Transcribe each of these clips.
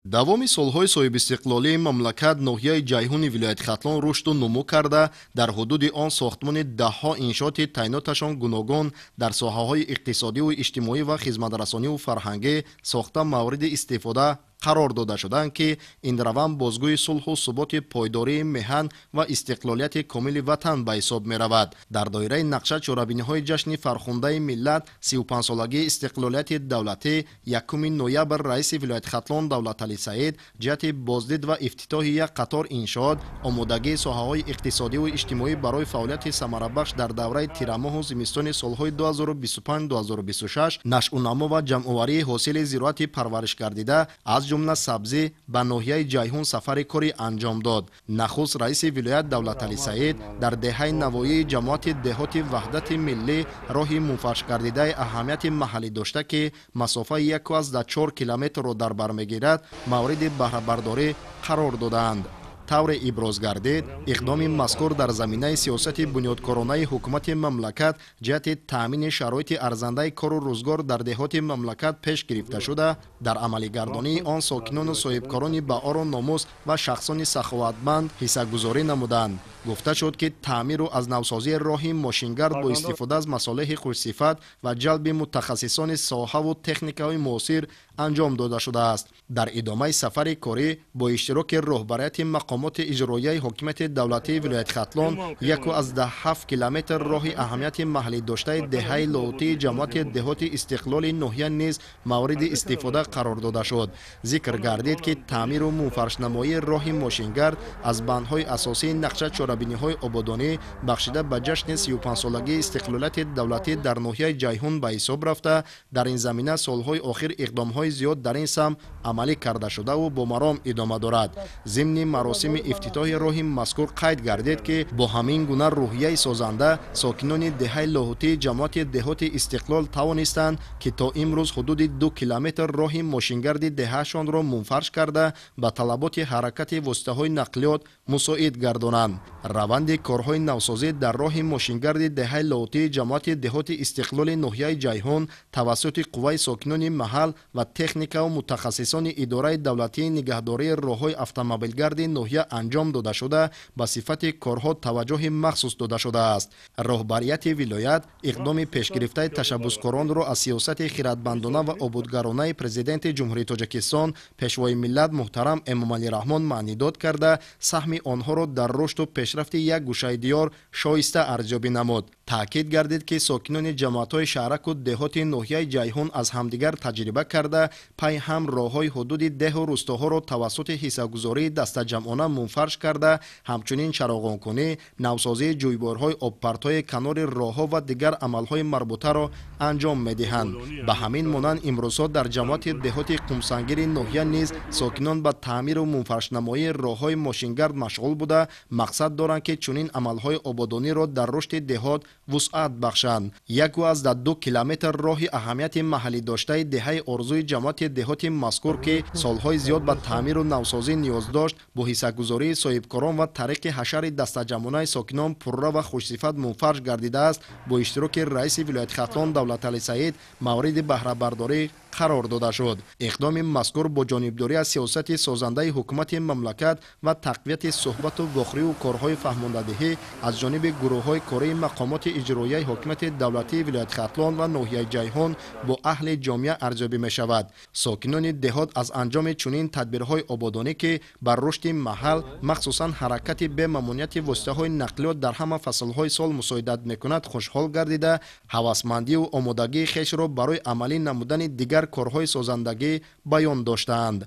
Давоми солҳои соҳибистиқлолии мамлакат ноҳияи Ҷайҳуни вилояти Хатлон рушду нумӯ карда, дар ҳудуди он сохтмони даҳҳо иншооти таъиноташон гуногун дар соҳаҳои иқтисодиву иҷтимоӣ ва хизматрасониву фарҳангӣ сохта мавриди истифода қарор дода шуданд, ки ин раванд бозгӯи сулҳу суботи пойдории меҳан ва истиқлолияти комили ватан ба ҳисоб меравад. Дар доираи нақша чорабиниҳои ҷашни фархундаи миллат 35-солагии истиқлолияти давлатӣ 1 ноябр раиси вилояти Хатлон Давлаталӣ Саид ҷиҳати боздид ва ифтитоҳи як қатор иншоот, омодагии соҳаҳои иқтисодиву иҷтимоӣ барои фаъолияти самарабахш дар давраи тирамоҳу зимистони солҳои 2025-2026, нашъунамо ва ҷамъоварии ҳосили зироати парваришгардида аз ҷумла сабзӣ ба ноҳияи Ҷайҳун сафари корӣ анҷом дод. Нахуст раиси вилоят Давлаталӣ Саид дар деҳаи Навоии ҷамоати деҳоти Ваҳдати Миллӣ роҳи мунфаршгардидаи аҳамияти маҳаллӣ дошта, ки масофаи 1,4 километрро дар бар мегирад, мавриди баҳрабардорӣ қарор додаанд. Тавре иброз гардид, иқдоми мазкур дар заминаи сиёсати бунёдкоронаи ҳукумати мамлакат ҷиҳати таъмини шароити арзандаи кору рӯзгор дар деҳоти мамлакат пеш гирифта шуда, дар амалигардонии он сокинону соҳибкорони баору номус ва шахсони саховатманд ҳиссагузорӣ намуданд. Гуфта шуд, ки таъмиру аз навсозии роҳи мошингард бо истифода аз масолеҳи хушсифат ва ҷалби мутахассисони соҳаву техникаҳои муосир анҷом дода шудааст. Дар идомаи сафари корӣ бо иштироки роҳбарияти мақомоти иҷроияи ҳокимияти давлатии вилояти Хатлон 1,7 километр роҳи аҳамияти маҳаллӣ доштаи деҳаи Лоҳутии ҷамоати деҳоти Истиқлоли ноҳия низ мавриди истифода қарор дода шуд. Зикр гардид, ки таъмиру мунфаршнамоии роҳи мошингард аз бандҳои асосии нақша чорабиниҳои ободонӣ бахшида ба ҷашни 35-солагии истиқлолияти давлатӣ дар ноҳияи Ҷайҳун ба ҳисоб рафта, дар ин замина солҳои охир иқдомҳои зиёд дар ин самт амалӣ карда шудаву бо маром идома дорад. Зимни маросими ифтитоҳи роҳи мазкур қайд гардид, ки бо ҳамин гуна рӯҳияи созанда сокинони деҳаи Лоҳутии ҷамоати деҳоти Истиқлол тавонистанд, ки то имрӯз ҳудуди 2 километр роҳи мошингарди деҳаашонро мунфарш карда, ба талаботи ҳаракати воситаҳои нақлиёт мусоид гардонанд. Раванди корҳои навсозӣ дар роҳи мошингарди деҳаи Лоҳутии ҷамоати деҳоти Истиқлоли ноҳияи Ҷайҳун тавассути қувваи сокинони маҳал ва техникаву мутахассисони идораи давлатии нигаҳдории роҳҳои автомобилгарди ноҳия анҷом дода шуда, ба сифати корҳо таваҷҷӯҳи махсус дода шудааст. Роҳбарияти вилоят иқдоми пешгирифтаи ташаббускоронро аз сиёсати хиратбандона ва ободгаронаи Президенти Ҷумҳурии Тоҷикистон, Пешвои миллат муҳтарам Эмомалӣ Раҳмон маънидод карда, саҳми онҳоро дар рушду пешрафти як гӯшаи диёр шоиста арзёбӣ намуд. Таъкид гардид, ки сокинони ҷамоатҳои шаҳраку деҳоти ноҳияи Ҷайҳун аз ҳамдигар таҷриба карда, пай ҳам роҳҳои ҳудуди деҳу рӯстоҳоро тавассути ҳиссагузории дастаҷамъона мунфарш карда, ҳамчунин чароғонкунӣ, навсозии ҷӯйборҳои обпартҳои канори роҳҳо ва дигар амалҳои марбутаро анҷом медиҳанд. Ба ҳамин монанд имрӯзҳо дар ҷамоати деҳоти Қумсангири ноҳия низ сокинон ба таъмиру мунфаршнамоии роҳҳои мошингард машғул буда, мақсад доранд, ки чунин амалҳои ободониро дар рушди деҳот вусъат бахшанд. 1,2 километр роҳи аҳамияти маҳаллӣ доштаи деҳаи Орзуи ҷамоати деҳоти мазкур, ки солҳои зиёд ба таъмиру навсозӣ ниёз дошт, бо ҳиссагузории соҳибкорон ва тариқи ҳашари дастаҷамъонаи сокинон пурра ва хушсифат мунфарш гардидааст, бо иштироки раиси вилояти Хатлон Давлаталӣ Саид мавриди баҳрабардорӣ қарор дода шуд. Иқдоми мазкур бо ҷонибдорӣ аз сиёсати созандаи ҳукумати мамлакат ва тақвияти суҳбату вохӯриву корҳои фаҳмондадиҳӣ аз ҷониби гурӯҳҳои кории мақомоти иҷроияи ҳокимияти давлатии вилояти Хатлон ва ноҳияи Ҷайҳун бо аҳли ҷомеа арзёбӣ мешавад. Сокинони деҳот аз анҷоми чунин тадбирҳои ободонӣ, ки бар рушди маҳал, махсусан ҳаракати бемамониати воситаҳои нақлиёт дар ҳама фаслҳои сол мусоидат мекунад, хушҳол гардида, ҳавасмандию омодагии хешро барои амалӣ намудани дигар корҳои созандагӣ баён доштаанд.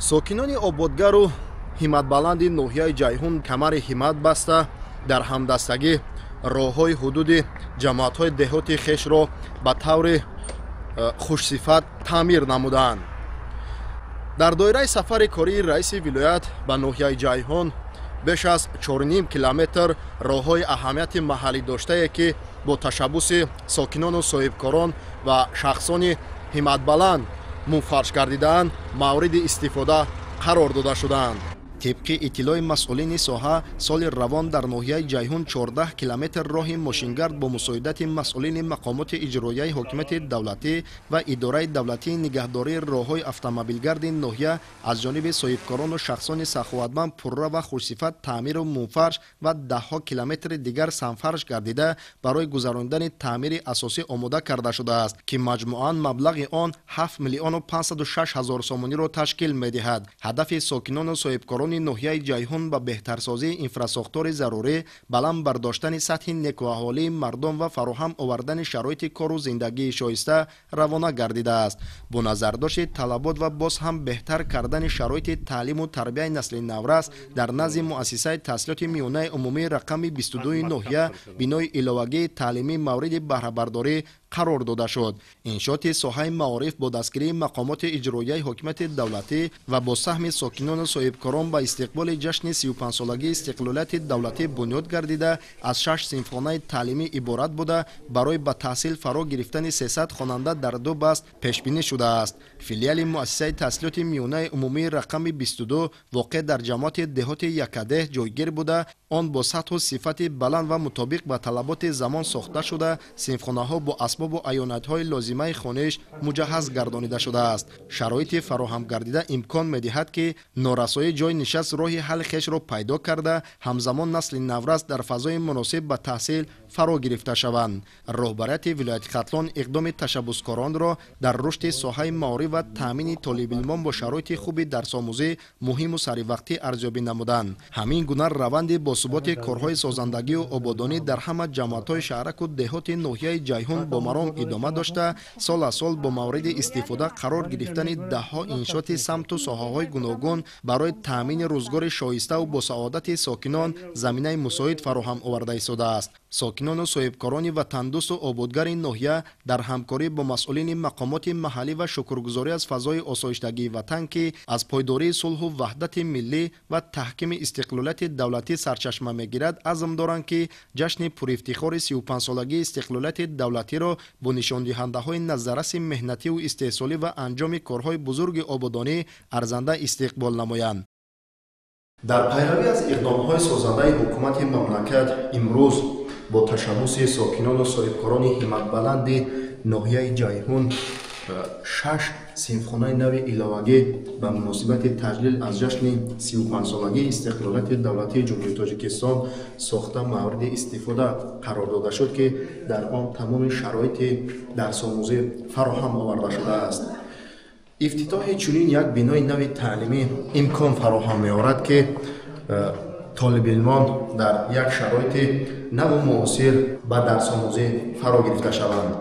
Сокинони ободгару ҳимматбаланди ноҳияи Ҷайҳун камари ҳиммат баста, дар ҳамдастагӣ роҳҳои ҳудуди ҷамоатҳои деҳоти хешро ба таври хушсифат таъмир намудаанд. Дар доираи сафари кории раиси вилоят ба ноҳияи Ҷайҳун беш аз 4,5 километр роҳҳои аҳамияти маҳаллӣ доштае, ки бо ташаббуси сокинону соҳибкорон ва шахсони ҳимматбаланд мунфарш гардидаанд, мавриди истифода қарор дода шудаанд. Тибқи иттилои масъулини соҳа, соли равон дар ноҳияи Ҷайҳун 14 километр роҳи мошингард бо мусоидати масъулини мақомоти иҷроияи ҳокимияти давлатӣ ва идораи давлатии нигаҳдории роҳҳои автомобилгарди ноҳия аз ҷониби соҳибкорону шахсони саховатманд пурра ва хушсифат таъмиру мунфарш ва даҳҳо километри дигар санфарш гардида барои гузаронидани таъмири асосӣ омода карда шудааст, ки маҷмӯан маблағи он 7 506 000 сомониро ташкил медиҳад. Ҳадафи сокинону соҳибкорони ноҳияи Ҷайҳун ба беҳтарсозии инфрасохтори зарурӣ, баланд бардоштани сатҳи некуаҳолии мардум ва фароҳам овардани шароити кору зиндагии шоиста равона гардидааст. Бо назардошти талабот ва боз ҳам беҳтар кардани шароити таълиму тарбияи насли наврас дар назди муассисаи таҳсилоти миёнаи умумии рақами 22 ноҳия бинои иловагии таълимӣ мавриди баҳрабардорӣ қарор дода шуд. Иншооти соҳаи маориф бо дастгирии мақомоти иҷроияи ҳокимияти давлатӣ ва бо саҳми сокинону соҳибкорон ба истиқболи ҷашни 35-солагии истиқлолияти давлатӣ бунёд гардида аз 6 синфхонаи таълимӣ иборат буда барои ба таҳсил фаро гирифтани 300 хонанда дар ду баст пешбинӣ шудааст. Филиали муассисаи таҳсилоти миёнаи умумии рақами 22 воқеъ дар ҷамоати деҳоти Яккадеҳ ҷойгир буда он бо сатҳу сифати баланд ва мутобиқ ба талаботи замон сохта шуда синфхонаҳо бо асбобу аёнатҳои лозимаи хониш муҷаҳҳаз гардонида шудааст. Шароити фароҳам гардида имкон медиҳад, ки норасоии ҷойи нишаст роҳи ҳалли хешро пайдо карда ҳамзамон насли наврас дар фазои муносиб ба таҳсил фаро гирифта шаванд. Роҳбарияти вилояти Хатлон иқдоми ташаббускоронро дар рушди соҳаи маориф ва таъмини толибилмон бо шароити хуби дарсомӯзӣ муҳиму саривақтӣ арзёбӣ намуданд. Ҳамин гуна раванди босуботи корҳои созандагию ободонӣ дар ҳама ҷамоатҳои шаҳраку деҳоти ноҳияи Ҷайҳун бо маром идома дошта сол аз сол бо мавриди истифода қарор гирифтани даҳҳо иншооти самту соҳаҳои гуногун барои таъмини рӯзгори шоиставу босаодати сокинон заминаи мусоид фароҳам оварда истодааст. Сокинону соҳибкорони ватандӯсту ободгари ноҳия дар ҳамкорӣ бо масъулини мақомоти маҳаллӣ ва шукргузорӣ аз фазои осоиштагии ватан, ки аз пойдории сулҳу ваҳдати миллӣ ва таҳкими истиқлолияти давлатӣ сарчашма мегирад, азм доранд, ки ҷашни пурифтихори 35-солагии истиқлолияти давлатиро бо нишондиҳандаҳои назарраси меҳнативу истеҳсолӣ ва анҷоми корҳои бузурги ободонӣ арзанда истиқбол намоянд. Дар пайравӣ аз иқдомҳои созандаи ҳукумати мамлакат имрӯз бо ташаббуси сокинону соҳибкорони ҳимматбаланди ноҳияи Ҷайҳун 6 синфхонаи нави иловагӣ ба муносибати таҷлил аз ҷашни 35-солагии истиқлолияти давлатии Ҷумҳурии Тоҷикистон сохта мавриди истифода қарор дода шуд, ки дар он тамоми шароити дарсомӯзӣ фароҳам оварда шудааст. Ифтитоҳи чунин як бинои нави таълимӣ имкон фароҳам меорад, ки толибилмон дар як шароити наву муосир ба дарсомӯзӣ фаро гирифта шаванд.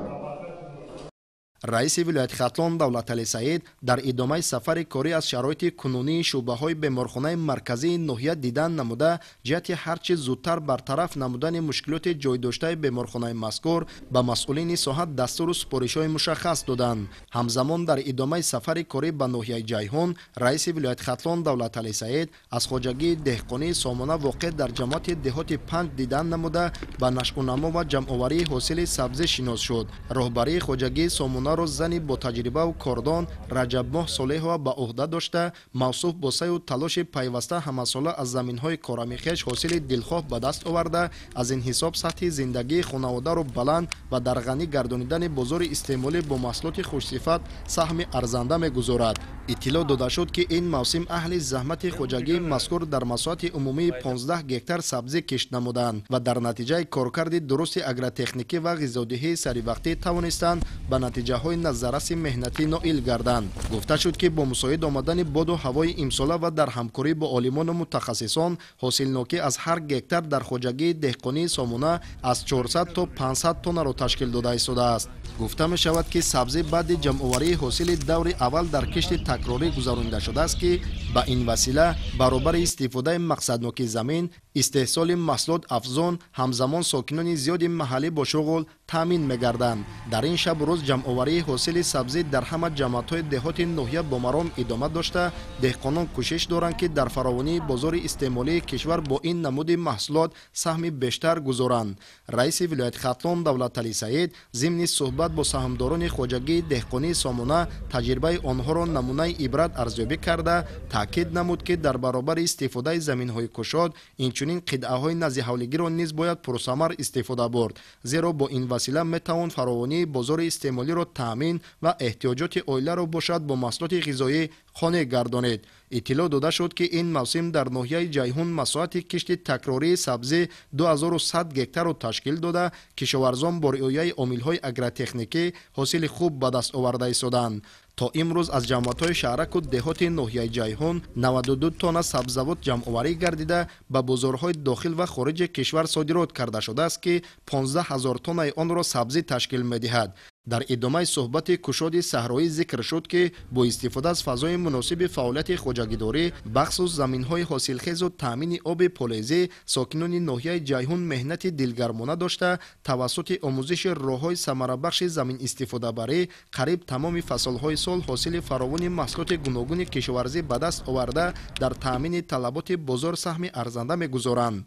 Раиси вилояти Хатлон Давлаталӣ Саид дар идомаи сафари корӣ аз шароити кунунии шӯъбаҳои беморхонаи марказии ноҳия дидан намуда ҷиҳати ҳарчи зудтар бартараф намудани мушкилоти ҷойдоштаи беморхонаи мазкур ба масъулини соҳа дастуру супоришҳои мушаххас доданд. Ҳамзамон дар идомаи сафари корӣ ба ноҳияи Ҷайҳун раиси вилояти Хатлон Давлаталӣ Саид аз хоҷагии деҳқонии Сомона воқеъ дар ҷамоати деҳоти Панҷ дидан намуда ба нашъунамо ва ҷамъоварии ҳосили сабзӣ шинос шуд. Роҳбарии хоҷагии Сомона зани бо таҷрибаву кордон Раҷабмоҳ Солеҳова ба ӯҳда дошта мавсуф бо саъю талоши пайваста ҳамасола аз заминҳои корами хеш ҳосили дилхоҳ ба даст оварда аз ин ҳисоб сатҳи зиндагии хонаводаро баланд ва дар ғанӣ гардонидани бозори истеъмолӣ бо маҳсулоти хушсифат саҳми арзанда мегузорад. Иттилоъ дода шуд, ки ин мавсим аҳли заҳмати хоҷагии мазкур дар масоҳати умумии 15 гектар сабзӣ кишт намуданд ва дар натиҷаи коркарди дурусти агротехникӣ ва ғизодиҳии саривақтӣ тавонистанд ба натиҷаҳои назарраси меҳнатӣ ноил гарданд. Гуфта шуд, ки бо мусоид омадани боду ҳавои имсола ва дар ҳамкорӣ бо олимону мутахассисон ҳосилнокӣ аз ҳар гектар дар хоҷагии деҳқонии Сомона аз 400 то 500 тоннаро ташкил дода истодааст. Гуфта мешавад, ки сабзӣ баъди ҷамъоварии ҳосили даври аввал дар кишти такрорӣ гузаронида шудааст, ки ба ин васила баробари истифодаи мақсадноки замин Истеҳсоли маҳсулот афзон, ҳамзамон сокинони зиёди маҳаллӣ бо шуғл таъмин мегарданд. Дар ин шабу рӯз ҷамъоварии ҳосили сабзӣ дар ҳама ҷамоатҳои деҳоти ноҳия бо маром идома дошта, деҳқонон кӯшиш доранд, ки дар фаровонии бозори истеъмолии кишвар бо ин намуди маҳсулот саҳми бештар гузоранд. Раиси вилояти Хатлон Давлаталӣ Саид зимни суҳбат бо саҳмдорони хоҷагии деҳқонии Сомона таҷрибаи онҳоро намунаи ибрат арзёбӣ карда, таъкид намуд, ки дар баробари истифодаи заминҳои кушод, инчунин қитъаҳои наздиҳавлигиро низ бояд пурсамар истифода бурд, зеро бо ин васила метавон фаровонии бозори истеъмолиро таъмин ва эҳтиёҷоти оиларо бошад бо маҳсулоти ғизоӣ қонеъ гардонид. Иттилоъ дода шуд, ки ин мавсим дар ноҳияи Ҷайҳун масоҳати кишти такрории сабзӣ 2100 гектарро ташкил дода, кишоварзон бо риояи омилҳои агротехникӣ ҳосили хуб ба даст оварда истоданд. То имрӯз аз ҷамоатҳои шаҳраку деҳоти ноҳияи Ҷайҳун 92 тонна сабзавот ҷамъоварӣ гардида, ба бозорҳои дохил ва хориҷи кишвар содирот карда шудааст, ки 15 ҳазор тоннаи онро сабзӣ ташкил медиҳад. Дар идомаи суҳбати кушоди саҳроӣ зикр шуд, ки бо истифода аз фазои муносиби фаъолияти хоҷагидорӣ, бахсус заминҳои ҳосилхезу таъмини оби полезӣ, сокинони ноҳияи Ҷайҳун меҳнати дилгармона дошта, тавассути омӯзиши роҳҳои самарабахши заминистифодабарӣ қариб тамоми фаслҳои сол ҳосили фаровони маҳсулоти гуногуни кишоварзӣ ба даст оварда, дар таъмини талаботи бозор саҳми арзанда мегузоранд.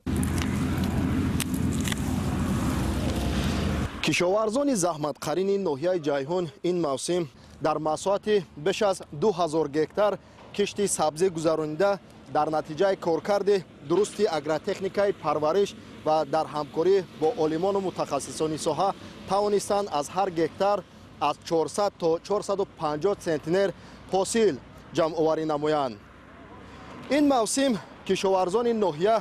Кишоварзони заҳматқарини ноҳияи Ҷайҳун ин мавсим дар масоҳати беш аз 2000 гектар кишти сабзӣ гузаронида, дар натиҷаи коркарди дурусти агротехникаи парвариш ва дар ҳамкорӣ бо олимону мутахассисони соҳа тавонистанд аз ҳар гектар аз 400 то 450 центнер ҳосил ҷамъоварӣ намоянд. Ин мавсим кишоварзони ноҳия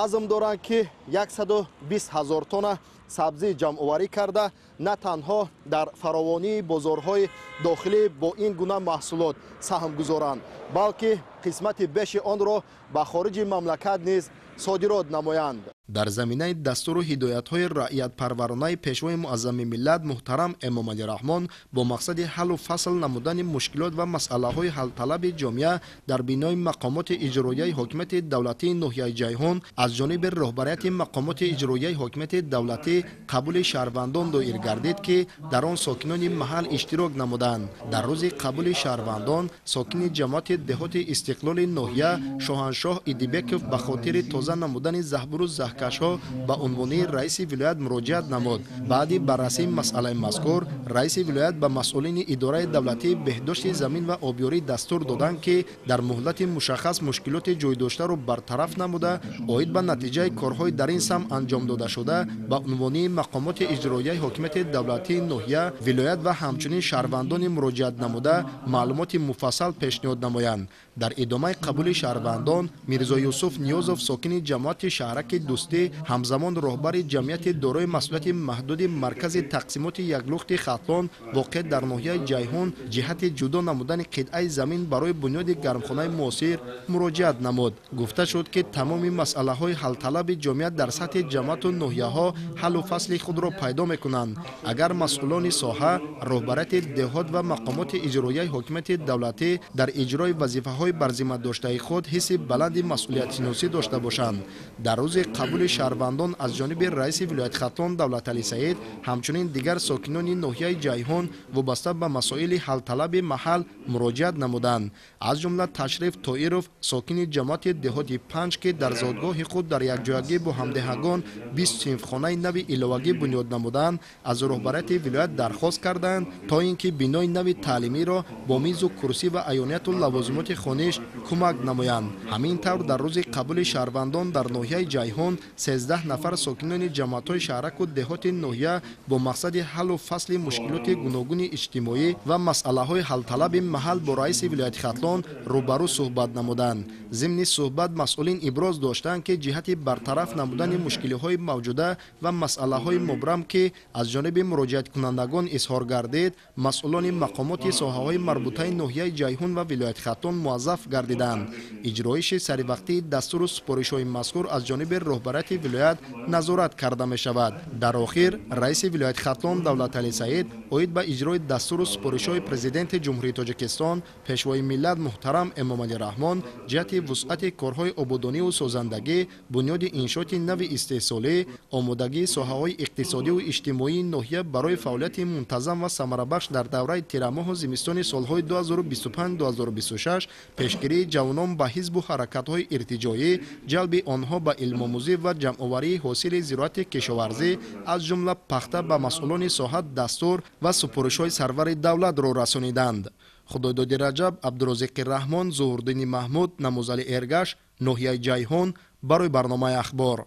азм доранд, ки 120 ҳазор тонна сабзӣ ҷамъоварӣ карда, на танҳо дар фаровонии бозорҳои дохилӣ бо ин гуна маҳсулот саҳм гузоранд, балки қисмати беши онро ба хориҷи мамлакат низ содирот намоянд. Дар заминаи дастуру ҳидоятҳои раъиятпарваронаи Пешвои муаззами миллат муҳтарам Эмомалӣ Раҳмон бо мақсади ҳаллу фасл намудани мушкилот ва масъалаҳои ҳалталаби ҷомеа дар бинои мақомоти иҷроияи ҳокимияти давлатии ноҳияи Ҷайҳун аз ҷониби роҳбарияти мақомоти иҷроияи ҳокимияти давлатӣ қабули шаҳрвандон доир гардид, ки дар он сокинони маҳал иштирок намуданд. Дар рӯзи қабули шаҳрвандон сокини ҷамоати деҳоти Истиқлоли ноҳия Шоҳаншоҳ Идибеков ба хотири тоза намудани заҳбуру заҳкашҳо ба унвони раиси вилоят муроҷиат намуд. Баъди баррасии масъалаи мазкур раиси вилоят ба масъулини идораи давлатии беҳдошти замин ва обёрӣ дастур доданд, ки дар муҳлати мушаххас мушкилоти ҷойдоштаро бартараф намуда, оид ба натиҷаи корҳои дар ин самт анҷом додашуда ба унвони мақомоти иҷроияи ҳокимияти давлатии ноҳия, вилоят ва ҳамчунин шаҳрвандони муроҷиат намуда маълумоти муфассал пешниҳод намоянд. Дар идомаи қабули шаҳрвандон Мирзо Юсуф Ниёзов, сокини ҷамоати шаҳраки Дӯстӣ, ҳамзамон роҳбари ҷамъияти дорои масъулияти маҳдуди маркази тақсимоти яклухти Хатлон воқеъ дар ноҳияи Ҷайҳун, ҷиҳати ҷудо намудани қитъаи замин барои бунёди гармхонаи муосир муроҷиат намуд. Гуфта шуд, ки тамоми масъалаҳои ҳалталаби ҷомеа дар сатҳи ҷамоату ноҳияҳо ҳаллу фасли худро пайдо мекунанд. Агар масъулони соҳа, роҳбарияти деҳот ва мақомоти иҷроияи ҳокимияти давлатӣ дар иҷрои вазифаҳои барзимма доштаи худ ҳисси баланди масъулиятшиносӣ дошта бошанд. Дар рӯзи қабули шаҳрвандон аз ҷониби раиси вилояти Хатлон Давлаталӣ Саид ҳамчунин дигар сокинони ноҳияи Ҷайҳун вобаста ба масоили ҳалталаби маҳал муроҷиат намуданд. Аз ҷумла Ташриф Тоиров, сокини ҷамоати деҳоти Панҷ, ки дар зодгоҳи худ дар якҷоягӣ бо ҳамдеҳагон 20 синфхонаи нави иловагӣ бунёд намуданд, аз роҳбарияти вилоят дархост карданд, то ин ки бинои нави таълимиро бо мизу курсӣ ва аёнияту лавозимоти хониш кӯмак намоянд. Ҳамин тавр дар рӯзи қабули шаҳрвандон дар ноҳияи Ҷайҳун 13 нафар сокинони ҷамоатҳои шаҳраку деҳоти ноҳия бо мақсади ҳаллу фасли мушкилоти гуногуни иҷтимоӣ ва масъалаҳои ҳалталаби маҳал бо раиси вилояти Хатлон рӯбарӯ суҳбат намуданд. Зимни суҳбат масъулин иброз доштанд, ки ҷиҳати бартараф намудани мушкилиҳои мавҷуда ва масъала масъалаҳои мубрам, ки аз ҷониби муроҷиаткунандагон изҳор гардид, масъулони мақомоти соҳаҳои марбутаи ноҳияи Ҷайҳун ва вилояти Хатлон муаззаф гардиданд. Иҷроиши саривақтии дастуру супоришҳои мазкур аз ҷониби роҳбарияти вилоят назорат карда мешавад. Дар охир раиси вилояти Хатлон Давлаталӣ Саид оид ба иҷрои дастуру супоришҳои Президенти Ҷумҳурии Тоҷикистон, Пешвои миллат муҳтарам Эмомалӣ Раҳмон ҷиҳати вусъати корҳои ободониву созандагӣ, бунёди иншооти нави истеҳсолӣ, омодагии соҳаҳои иқтисодиву иҷтимоии ноҳия барои фаъолияти мунтазам ва самарабахш дар давраи тирамоҳу зимистони солҳои 2025-2026, пешгирии ҷавонон ба ҳизбу ҳаракатҳои иртиҷоӣ, ҷалби онҳо ба илмомӯзӣ ва ҷамъоварии ҳосили зироати кишоварзӣ, аз ҷумла пахта, ба масъулони соҳа дастур ва супоришҳои сарвари давлатро расониданд. Худойдоди Раҷаб, Абдурозиқи Раҳмон, Зуҳурддини Маҳмуд, Намозали Эргаш, ноҳияи Ҷайҳун, барои барномаи Ахбор.